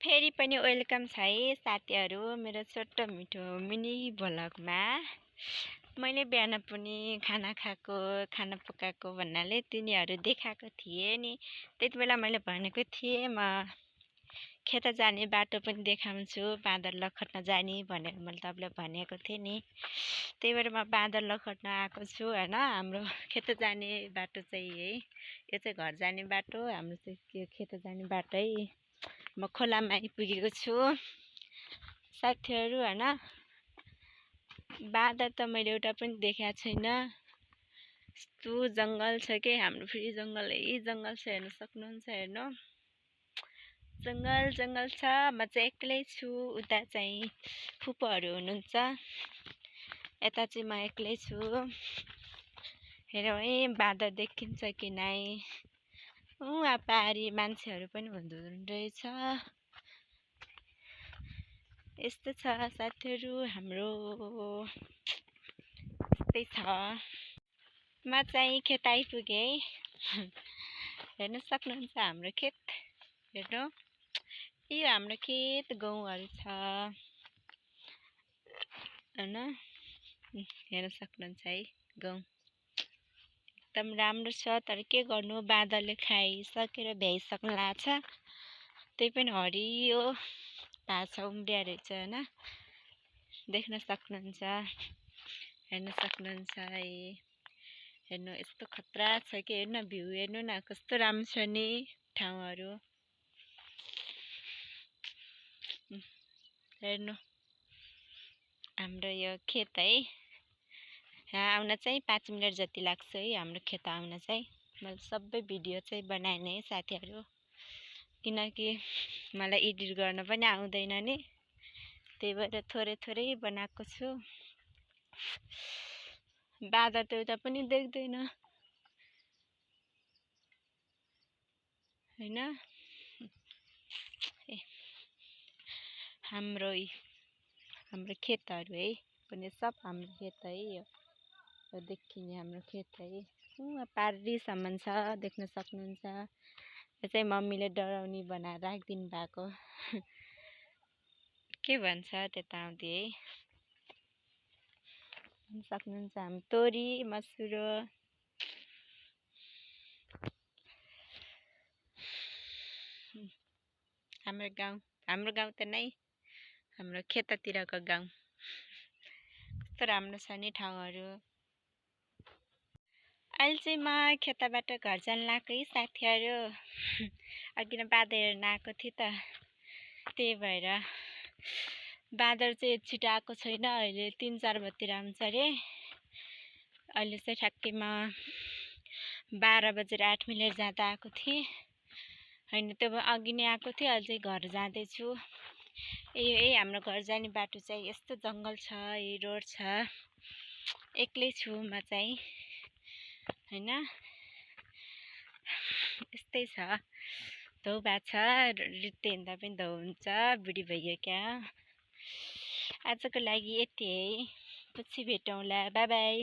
फेरि पनि वेलकम छ है साथीहरू मेरो छोटो मिठो मिनी भ्लगमा। मैले बिहान पनि खाना खाएको खाना पकाएको भन्नाले तिनीहरू देखाएको थिएँ नि। त्यति बेला मैले भनेको थिएँ म खेत जाने बाटो पनि देखाउँछु, बाँदर लखट्न जाने भनेर मैले तपाईँलाई भनेको थिएँ नि। त्यही भएर म बाँदर लखट्न आएको छु हैन। हाम्रो खेत जाने बाटो चाहिँ है, यो चाहिँ घर जाने बाटो, हाम्रो चाहिँ खेत जाने बाटो है। म खोलामा आइपुगेको छु साथीहरू हैन। बाँदर त मैले एउटा पनि देखाएको छैन। यस्तो जङ्गल छ के हाम्रो, फेरि जङ्गलै जङ्गल छ, हेर्न सक्नुहुन्छ हेर्नु। जङ्गल जङ्गल छ। म चाहिँ एक्लै छु, उता चाहिँ फुपूहरू हुनुहुन्छ, यता चाहिँ म एक्लै छु। हेरौँ है बाँदर देखिन्छ कि नै। पारी मान्छेहरू पनि हुँदो रहेछ। यस्तो छ साथीहरू हाम्रो, यस्तै छ। म चाहिँ खेत आइपुगेँ है। हेर्न सक्नुहुन्छ हाम्रो खेत, हेर्नु यो हाम्रो खेत गहुँहरू छ हैन। हेर्न सक्नुहुन्छ है गहुँ एकदम राम्रो छ। तर के गर्नु, बाँदरले खाइसकेर भ्याइसक्नु लाग्छ। त्यही पनि हरियो भाषा उम्रिया रहेछ हैन, देख्न सक्नुहुन्छ, हेर्न सक्नुहुन्छ है। हेर्नु यस्तो खतरा छ कि, हेर्नु भ्यू हेर्नु न कस्तो राम्रो छ नि ठाउँहरू। हेर्नु हाम्रो यो खेत है। यहाँ आउन चाहिँ 5 मिनट जति लाग्छ है हाम्रो खेत आउन चाहिँ। मैले सबै भिडियो चाहिँ बनाएँ नि साथीहरू, किनकि मलाई एडिट गर्न पनि आउँदैन नि, त्यही भएर थोरै थोरै बनाएको छु। बाँदर त एउटा पनि देख्दैन हैन। हाम्रो खेतहरू है पनि सब हाम्रो खेत है। यो देखिने हाम्रो खेत है, पारीसम्म छ, देख्न सक्नुहुन्छ। यो चाहिँ मम्मीले डराउनी बनाएर राखिदिनु भएको। के भन्छ त्यता आउँदै है, सक्नुहुन्छ। हामी तोरी मसुरो हाम्रो गाउँ त नै हाम्रो खेततिरको गाउँ। कस्तो राम्रो छ नि ठाउँहरू। अहिले चाहिँ म खेतबाट घर जान लाग्यो है साथीहरू। अघि नै बाँदर हेर्न आएको थिएँ त, त्यही भएर। बाँदर चाहिँ छिटो आएको छैन, अहिले 3-4 बजीतिर आउँछ अरे। अहिले चाहिँ ठ्याक्कै म 12 बजेर 8 मिनट जाँदा आएको थिएँ होइन, त्यो अघि नै आएको थिएँ। अहिले चाहिँ घर जाँदैछु। यही हाम्रो घर जाने बाटो चाहिँ यस्तो जङ्गल छ, यही रोड छ। एक्लै छु म चाहिँ हैन। यस्तै छ, धौ भएको छ, रित्ते हिँड्दा पनि धौ हुन्छ, बुढी भइयो क्या। आजको लागि यति है, पछि भेटौँला, बाई बाई।